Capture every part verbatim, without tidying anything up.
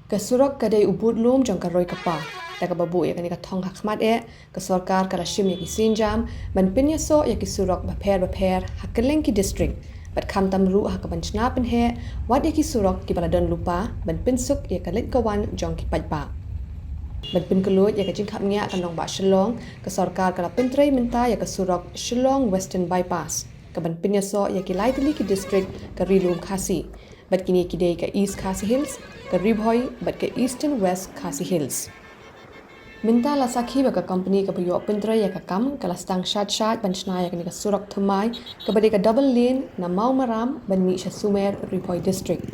Ka surok ka dei u budlum jong ka roi ka par. Da kaba buh ïa kane ka thong ha khmat eh, ka sorkar ka la shim ïa ki sienjam ban pynïasoh ïa ki surok bapher bapher ha kylleng ki district, bad khamtam ruh ha kaban shna pynheh wat ïa ki surok kiba la don lypa ban pynsuk ïa ka leit ka wan jong ki paidbah. Ban pynkhlaiñ ïa ka jingkhapngiah ka nongbah Shillong, ka sorkar ka la pyntrei mynta ïa ka surok Shillong Western Bypass, kaban pynïasoh ïa ki lai tylli ki district ka Ri Lum Khasi. Bad kine ki dei ka East Khasi Hills, ka Ri Bhoi bad ka Eastern West Khasi Hills. Mynta la sakhi ba ka company kaba ïoh pyntrei ïa ka kam ka la sdang shad shad ban shna ïa kane ka surok thymmai, kaba dei ka double lane na Mawmaram ban mih sha Sumer, Ri Bhoi District.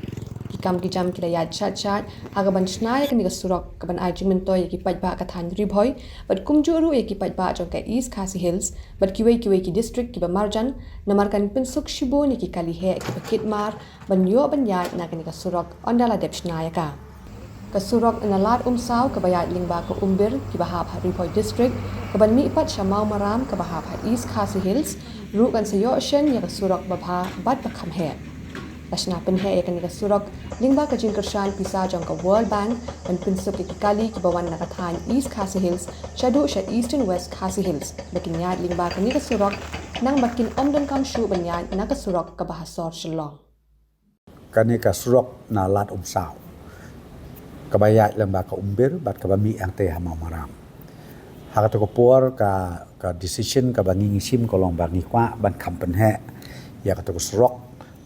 Ki kam ki jam ki la ïaid shad shad ha kaban shna ïa kane ka surok kaban ai jingmyntoi ïa ki paidbah ka thaiñ Ri Bhoi, bad kumjuh ruh ïa ki paidbah jong ka East Khasi Hills bad kiwei kiwei ki district kiba marjan, namar kan pynsuk shibun ïa ki kali heh kiba kit mar ban ïoh ban ïaid na kane ka surok ynda la dep shna ïa ka. Ka surok na Lad Umsaw kaba ïaid lyngba ka Umbir kiba hap ha Ri Bhoi District, kaban mih pat sha Mawmaram kaba hap ha East Khasi Hills, ruh kan sa ïoh shen ïa ka surok babha bad bakham heh. La shna pynheh ïa kane ka surok lyngba ka jingkyrshan pisa jong ka World Bank ban pynsuk ïa ki kali kiba wan na ka thaiñ East Khasi Hills shaduh sha Eastern West Khasi Hills, ba kin ïaid lyngba kane ka surok, nang ba kin ym donkam shuh ban ïaid na ka surok kaba ha sor Shillong. Kane ka surok na Lad Umsaw kaba ïaid lyngba ka Umbir bad kaba mih hangtei ha Mawmaram. Ha katu ka por ka, ka decision kaba ngi ngi shim ka long ba ngi kwah ban kham pynheh ïa katu ka surok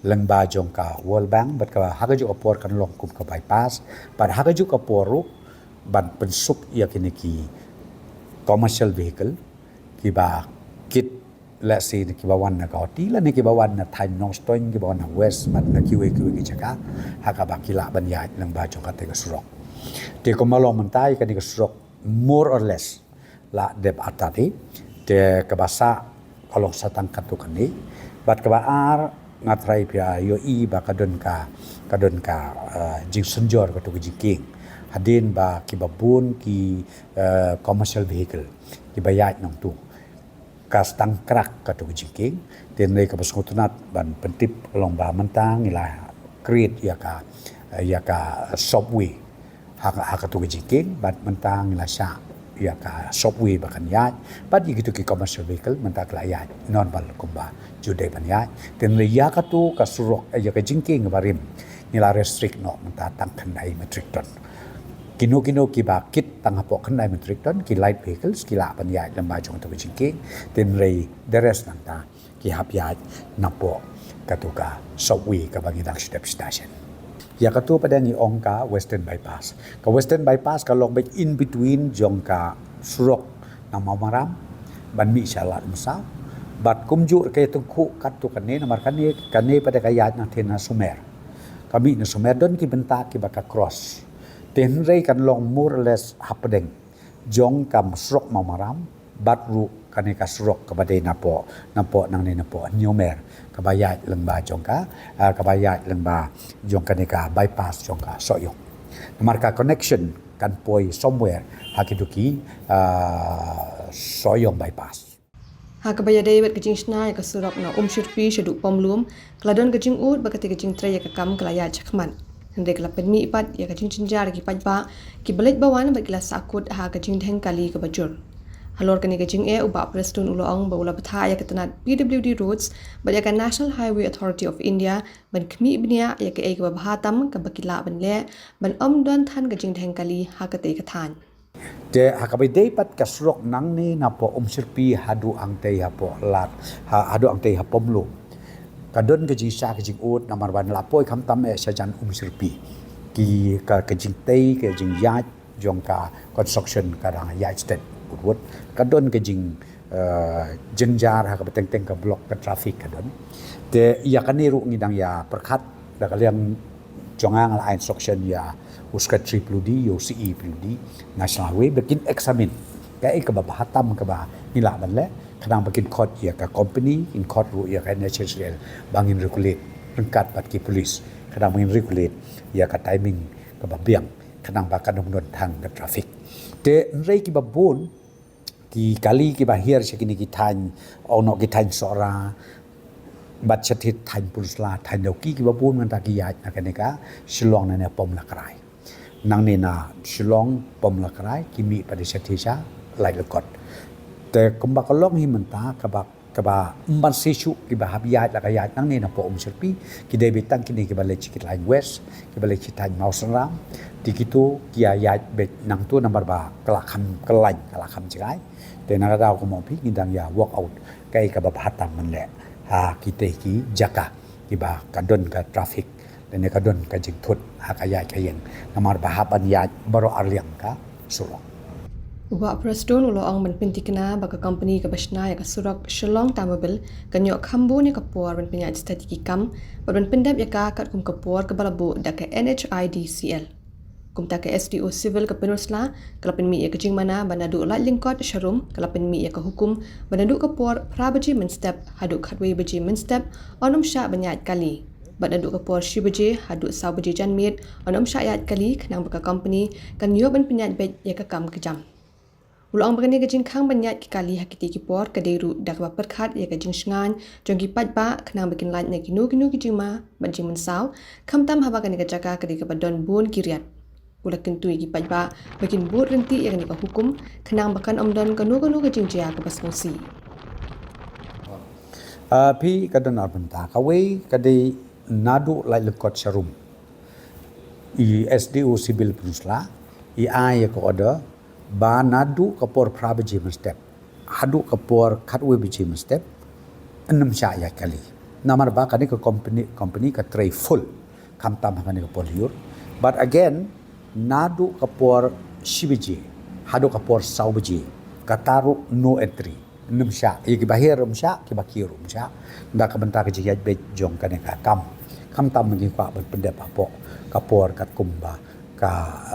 lyngba jong ka World Bank, bad kaba ha kajuh ka por kan long kum ka bypass, bad ha kajuh ka por ruh ban pynsuk ïa kine ki commercial vehicle kiba kit, let's say, kiba wan na Guwahati lane kiba wan na thaiñ Nongstoiñ, kiba wan na West bad na kiwei kiwei ki jaka, ha kaba ki lah ban ïaid lyngba jong kata ka surok. Te kumba long mynta ïa kane ka surok more or less la dep artat hi. Te kaba sah ka long sa tang katu kane. Bad kaba ar, nga trai phi ïohi ba ka don ka, ka don ka, eh, jingsynjor katu ka jingkieng. Hadien ba kiba bun ki, eh, commercial vehicle kiba ïaid nangtu, ka sdang krak katu ka jingkieng. Te hynrei kaba sngewtynnat ban pyntip ka long ba mynta ngi la create ïa ka, ïa ka subway ha, ha katu ka jingkieng, bad mynta ngi la shah ïa ka subway ba kan ïaid, bad ïa kitu ki commercial vehicle mynta ki la ïaid normal kumba ju dei ban ïaid. Te hynrei ïa katu ka surok, eh, ïa ka jingkieng barim, ngi la restrict noh mynta tang khyndai metric ton. Kino kino kiba kit tang hapoh khyndai metric ton, ki light vehicles, ki lah ban ïaid lyngba jong katu ka jingkieng. Te hynrei the rest nangta ki hap ïaid napoh katu ka subway kaba ngi dang shu dep shna shen. Ïa katu pat ngi ong ka Western Bypass. Ka Western Bypass ka long beit in between jong ka surok na Mawmaram ban mih sha Lad Umsaw. Bad kumjuh ka ïatyngkhuh katto katne, namar kane, kane pat ka ïaid na thie na Sumer. Ka mih na Sumer, don ki bynta kiba ka cross. Te hynrei kan long more or less hapdeng jong ka surok Mawmaram bad ruh kane ka surok kaba dei napoh, napoh nangne napoh Hynñiewmer, kaba ïaid lyngba jong ka, ah, kaba ïaid lyngba jong kane ka bypass jong ka Sohiong. Namar ka connection kan poi somewhere ha kitu ki, ah, Sohiong bypass. Ha kaba ïadei bad ka jingshna ïa ka surok na Umshyrpi shaduh Pomlum, ka la don ka jingud ba kata ka jingtrei ïa ka kam ka la ïaid shakhmat. Hynrei ka la pynmih pat ïa ka jingjynjar ïa ki paidbah kiba leit ba wan bad ki la sahkut ha ka jingdheng kali kaba jur. Halor kane ka jingeh, u Bah Prestone u la ong ba u la bthah ïa ka tnat P W D Roads bad ïa ka National Highway Authority of India ban khmih bniah ïa kaei kaba bha tam kaba ki lah ban leh, ban ym don than ka jingdheng kali ha katei ka thaiñ. Te ha kaba ïadei pat ka surok nangne napoh Umshyrpi haduh hangtei hapoh Lad, ha, haduh hangtei ha Pomlum, ka don ka jingshah ka jingud, namar ba la poi khamtam eh shajan Umshyrpi. Ki, ka, ka jingtei, ka jingïaid jong ka construction ka dang ïaid stet wut wut. Ka don ka jing, eh, jynjar ha kaba teng teng ka block, ka traffic ka don. Te ïa kane ruh ngi dang ïa pyrkhat da ka liang jong nga, nga la ai instruction ïa u Secretary P W D, ïa u C E P W D, National Highway, ba kin examine kaei kaba bha tam kaba ngi lah ban leh, khnang ba kin khot ïa ka company, kin khot ruh ïa ka N H I D C L ba ngin regulate ryngkat bad ki police, khnang ba ngin regulate ïa ka timing kaba biang, khnang ba kan ym don than ka traffic. Te hynrei kiba bun ki kali kiba hiar sha kine ki thaiñ, ong noh ki thaiñ Sohra, bad shatei thaiñ Pynursla, thaiñ Dawki, kiba bun mynta ki ïaid na kane ka Shillong na ne Pomlakrai. Nangne na Shillong, Pom Lakrai, ki mih pat da shatei sha Laitlakot. Te kumba ka long hi mynta, kaba, kaba ym ban shisha kiba hap ïaid la ka ïaid nangne na Poh Umshyrpi, ki dei beit tang kine kiba leit sha ki thaiñ West, kiba leit sha ki thaiñ Mawsynram, te kito ki ïa ïaid beit nangto namar ba ka la kham kyllain, ka la kham jngai. Te na ka daw kumba phi ngi dang ïa work out kaei kaba bha tam ban leh ha kitei ki jaka kiba ka don ka traffic lane ka don ka jingthut ha ka ïaid ka ïeng. Namar ba hap ban ïaid baroh arliang ka surok. U Bah Prestone u la ong ban pynthikna ba ka company kaba shna ïa ka surok Shillong Tarmobil kan ïoh kham bun ïa ka por ban pynïaid stet ïa ki kam bad ban pyndep ïa ka katkum ka por kaba la buh da ka N H I D C L. Kumta ka S D O Civil ka Pynursla ka la pynmih ïa ka jingmana ba naduh lait lyngkot sharum ka la pynmih ïa ka hukum ba naduh ka por phra baje mynstep haduh khatwei baje mynstep yn ym shah ban ïaid kali. Bad naduh ka por shi baje haduh saw baje janmiet yn ym shah ïaid kali khnang ba ka company kan ïoh ban pynïaid beit ïa ka kam ka jam. U la ong ba kane ka jingkhang ban ïaid ki kali ha kitei ki por ka dei ruh da kaba pyrkhat ïa ka jingshngaiñ jong ki paidbah khnang ba kin lait na kino kino ki jingma bad jingmynsaw, khamtam haba kane ka jaka ka dei kaba don bun ki riat. U la kyntu ïa ki paidbah ba kin bud ryntih ïa kane ka hukum khnang ba kan ym don kano kano ka jingjia kaba sngewsih. Ah, phi, ka don ar bynta, kawei ka dei naduh lait lyngkot sharum. I S D O Civil Pynursla i ai ïa ka order ba naduh ka por phra baje mynstep haduh ka por khatwei baje mynstep yn ym shah ïaid kali. Namar ba kane ka company, company ka trei full, khamtam ha kane ka por lyiur. But again, naduh ka por shi baje haduh ka por saw baje, kata ruh no entry. Yn ym shah, ïa kiba her ym shah, kiba kiew ym shah. Da ka bynta ka jingïaid beit jong kane ka kam, khamtam ngi kwah ban pyndep hapoh ka por katkum ba ka,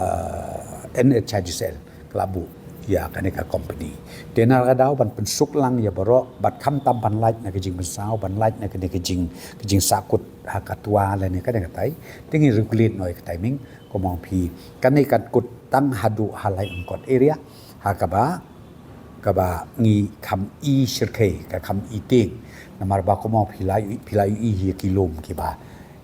eh, N H I D C L ka la buh ïa kane ka company. Te na ka daw ban pynsuk lang ïa baroh bad khamtam ban lait na ka jingmynsaw, ban lait na kane ka jing, ka jingsakut ha ka twa lane kane katai. Te ngi regulate noh ïa ka timing, kumba ong phi, kane kan kut tang haduh ha lait lyngkot area, ha kaba, kaba ngi kham i shyrkhei, ka kham i tieng. Namar ba kumba phi la, phi la ïohi ïa ki lum kiba,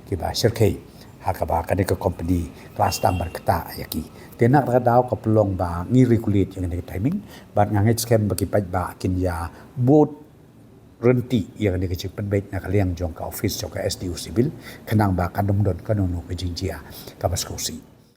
kiba shyrkhei, ha kaba kane ka company ka la sdang ban ktah ïa ki. Te na ka daw ka pynlong ba ngi regulate ïa kane ka timing bad nga ngeit skhem ba ki paidbah kin ïa bud ryntih ïa kane ka jingpynbeit na ka liang jong ka office jong ka S D O Civil khnang ba kan ym don kano kano ka jingjia kaba sngewsih.